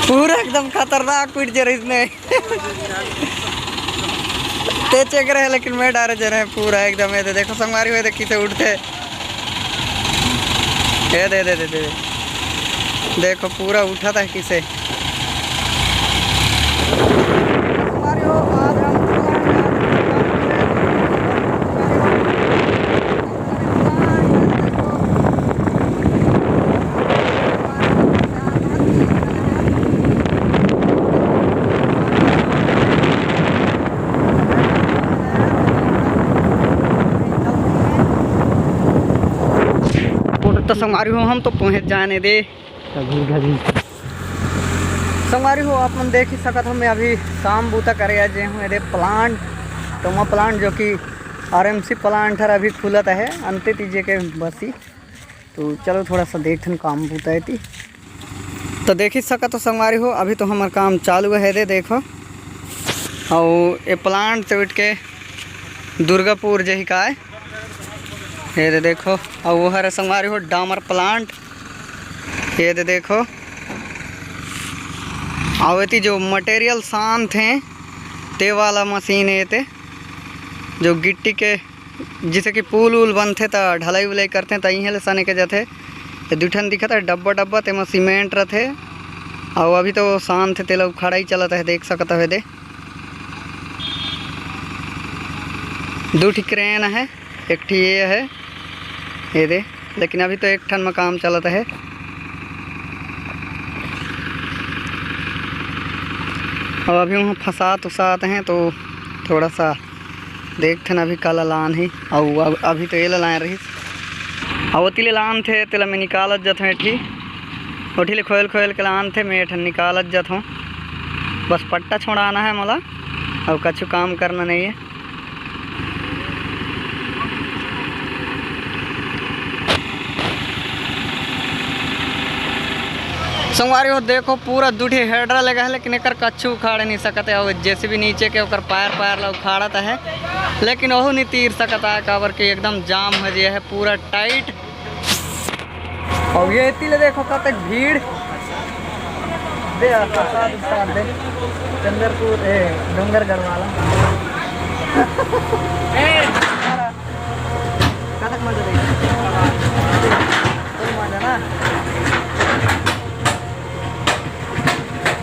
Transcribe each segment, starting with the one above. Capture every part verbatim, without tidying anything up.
पूरा एकदम खतरनाक पीट जे रहिस ने। ते चेक रहे, लेकिन मैं डारे जे रहे पूरा एकदम। ये दे देखो संगवारी हो, ये दे किसे उठते। ये दे, दे, दे, दे। देखो पूरा उठाता है किसे। संगवारी हो, आज हम तो संगवारी हो, हम तो पहुँच जाने दे। कभी, कभी। संगवारी हो, आप मन देख ही सकत हो, मैं अभी काम बूता करे आ जे हूँ एदे प्लांट। तो वो प्लांट जो कि आरएमसी प्लांट हर अभी खुलत है, अंते तीजे के बसी। तो चलो थोड़ा सा देखथन काम बूता एती। तो देख ही सकत हो संगवारी हो, अभी तो हमर काम चालू है दे देखो। अउ ये प्लांट से उठ के दुर्गापुर जही काय, ये दे देखो। अउ वो हर संगवारी हो डामर प्लांट, ये दे देखो। अउ एती जो मटेरियल शांत है, ते वाला मशीन है ते, जो गिट्टी के, जैसे कि पुल उल बनथे त ढलाई उलाई करथे त इहें ले सने के जाथे। ये दू ठन दिखत है डब्बा डब्बा, तेमा सीमेंट रथे। अउ अभी तो शांत है, तेला उखाड़ाई चलत है, देख सकत हो दे। दू ठी क्रेन है, एक ठी ये है, ये दे, लेकिन अभी तो एक ठन में काम चलत है। और अभी वहाँ फंसात उसात हैं, तो थोड़ा सा देखथन अभी काला लान ही। अउ अब-, अभी तो ये ला लाए रही, अउ ओती ले लान थे, तेला मैं निकालत जथों एठी, ओठी ले खोल खोल के लान थे, मैं एठन निकालत जथों। बस पट्टा छोड़ाना है मोला, अउ कछु काम करना नहीं है। संगवारी हो, देखो, पूरा दू ठी हेडरा लगा है, लेकिन एकर कच्छु उखाड़े नहीं सकत है। अउ जेसीबी नीचे के ओकर पैर, पैर ला उखाड़त है, लेकिन ओहू नहीं तीर सकत है, काबर के एकदम जाम हो गया है, पूरा टाइट। अउ ये एती ले देखो, कतक भीड़। दे, प्रसाद, प्रसाद दे। चंद्रपुर, ए, डोंगरगढ़ वाला। कतक मजा देगा। कोई मजा ना।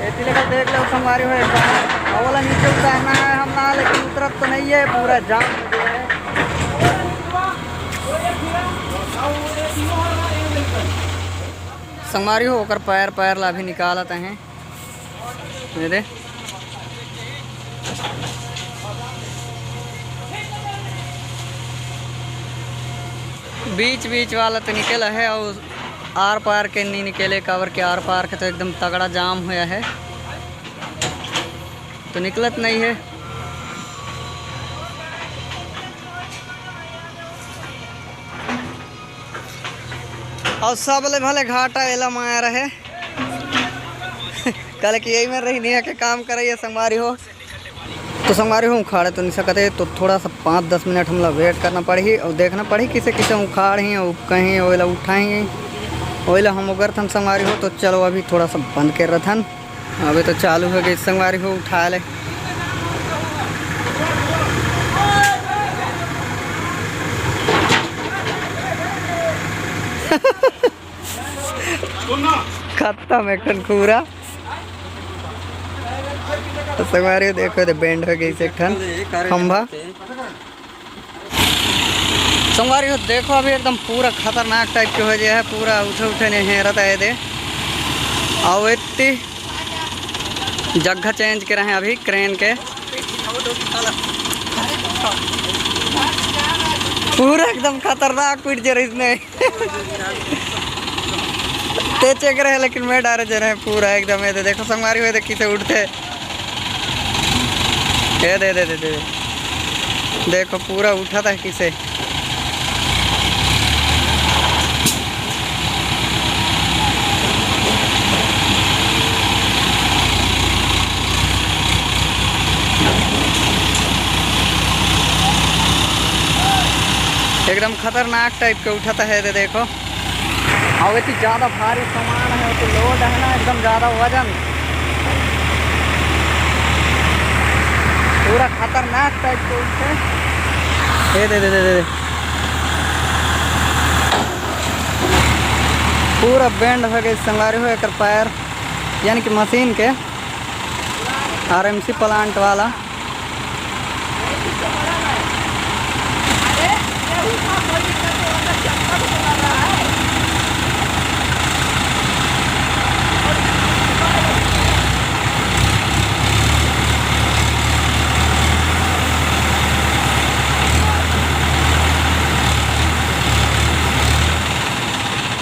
एती ले देख लो संगवारी हो एक बार। अउ वाला नीचे उतारना है हमला, लेकिन उतरत तो नहीं है, पूरा जाम हो गया है। संगवारी हो, ओकर पैर, पैर ला अभी निकालत हैं। ये दे। बीच बीच वाला तो निकल है, अउ आर पार के नहीं निकले, काबर के आर पार के तो एकदम तगड़ा जाम होया है, तो निकलत नहीं है। अउ सबले भले घाटा एला माया रहे। काले कि यही में रही नहीं है के काम करैया संगवारी हो। तो संगवारी हो, उखाड़े तो नहीं सकते, तो थोड़ा सा पाँच दस मिनट हमला वेट करना पड़ही अउ देखना पड़ही किसे किसे उखाड़ ही अउ कहीं ओइला उठाही, ओइला हम उगरथन संगवारी हो। तो चलो अभी थोड़ा सा बंद कर रथन। अबे तो चालू हो गई संगवारी हो, उठा ले। खत्म एक ठन खूरा। संगवारी हो, देखो, दे बेंड हो गई से एक ठन खंभा। संगवारी हो, देखो, अभी एकदम पूरा खतरनाक टाइप के हो गया है, पूरा उठे उठे नहीं हेरत है दे। अउ एत्ती जगह चेंज करे हैं अभी क्रेन के। पूरा एकदम खतरनाक पीट जे रहिस ने। ते चेक रहे, लेकिन मैं डारे जे रहे पूरा एकदम। ये दे देखो संगवारी हो, ये दे किसे उठते। ये दे, दे, दे, दे। देखो पूरा उठाता है किसे। एकदम खतरनाक टाइप के उठाता है, दे देखो। अउ एती ज्यादा भारी सामान है, तो लोड है ना, एकदम ज्यादा वजन। पूरा खतरनाक टाइप के उठथे। ए दे, दे, दे, दे, दे। पूरा बेंड हो गए संगवारी हो एकर पैर, यानी कि मशीन के आरएमसी प्लांट वाला।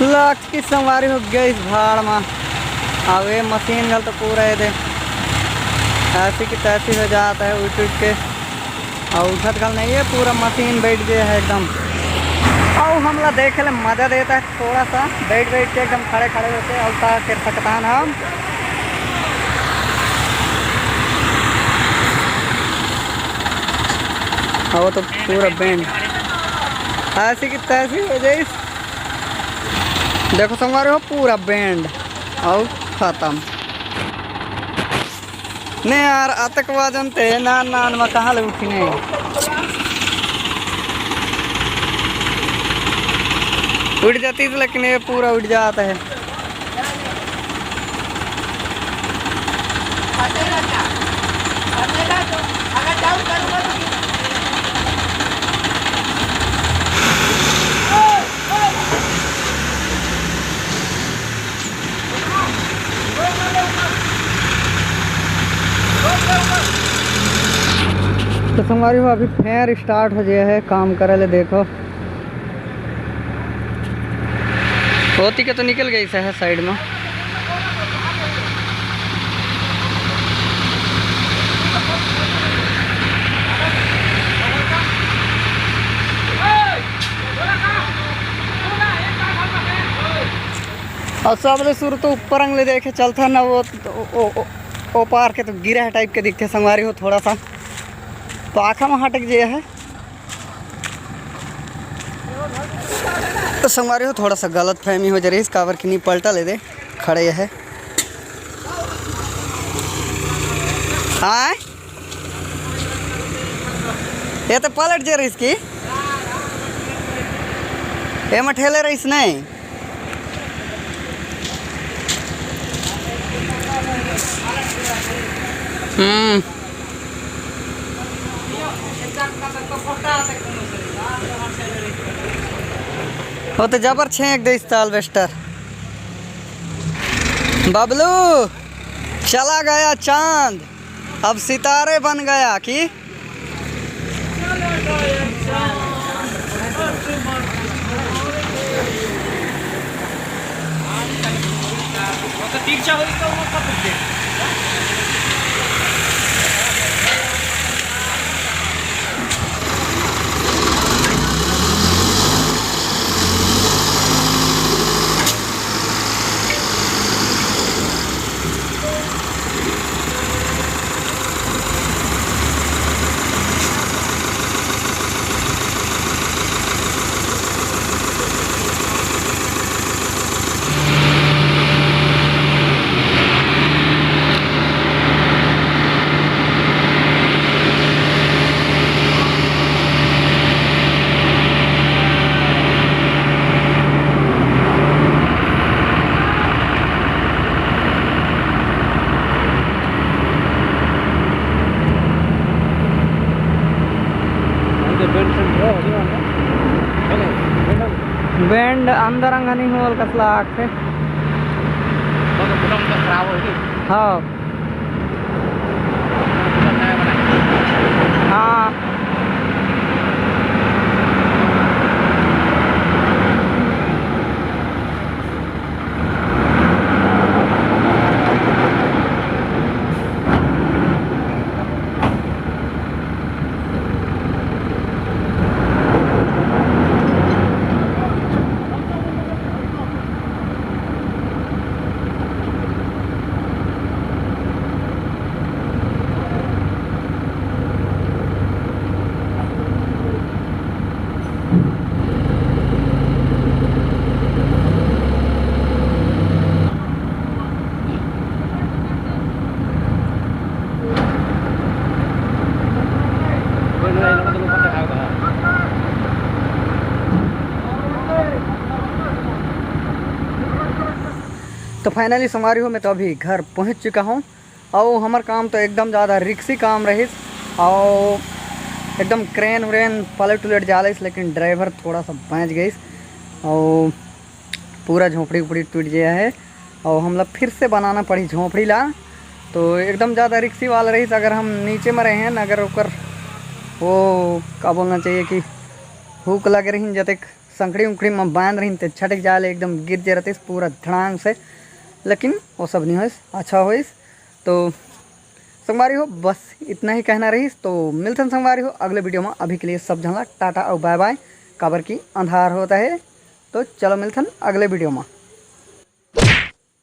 लग कि संगवारी हो गइस भाड़ मा। अब ये मशीन घल तो पूरा ये दे ऐसी की तैसी हो जात हे उठ उठ के। अउ उठत घल नहीं है, पूरा मशीन बैठ गया है एकदम। अउ हमला देखे ले मजा देता है थोड़ा सा, बैठ बैठ के एकदम खड़े खड़े होके अउ का कर सकतान हम। अब तो पूरा बेंड ऐसी की तैसी हो जाइस। देखो संगवारी हो, पूरा बेंड अउ खतम। ने यार, अतक वजन ते नान नान म कहाँ ले उठिने? उठ जाती तो, लेकिन ये पूरा उठ जाता है। तो संगवारी हो, अभी फेर स्टार्ट हो गया है काम करे ले। देखो, होती के तो निकल गई है साइड में। अउ सबले शुरू तो ऊपर अंग ले देखे चलथे ना, वो, वो, वो, वो पार के तो गिरा है टाइप के दिखथे संगवारी हो, थोड़ा सा पाखा में हटक जे है। तो संगवारी हो, थोड़ा सा गलत फहमी हो जा रही है, काबर कि नहीं पलटा ले दे, खड़े है। हाँ, ये तो पलट जे रही इसकी, ये मठेले रही नहीं। हम्म। वो तो जबर छेंक दे इस alvester। बबलू, चला गया चांद, अब सितारे बन गया कि। बेंड अंदर अंग नहीं होल कस लागथे। हाँ। हाँ। फाइनली संगवारी हो, मैं तो अभी घर पहुंच चुका हूं। अउ हमर काम तो एकदम ज़्यादा रिक्सी काम रहिस, अउ एकदम क्रेन व्रेन पलट उलट जा रहिस, लेकिन ड्राइवर थोड़ा सा बाँच गइस, अउ पूरा झोपड़ी उपड़ी टूट गया है, अउ हमला फिर से बनाना पड़ी झोपड़ी ला। तो एकदम ज़्यादा रिक्सी वाला रहिस, अगर हम नीचे में रहेन, अगर ओकर वो का बोलना चाहिए कि हुक लगे रहिन, जतेक संकड़ी उंकड़ी में बांध रहिन, ते छटक जाए ले एकदम गिर जे रहतिस पूरा धड़ांग से। लेकिन वो सब नहीं होइस, अच्छा होइस। तो संगवारी हो, बस इतना ही कहना रहिस। तो मिलथन संगवारी हो अगले वीडियो में। अभी के लिए सब झन ला टाटा अउ बाय बाय, काबर कि अंधार होता है। तो चलो मिलथन अगले वीडियो में।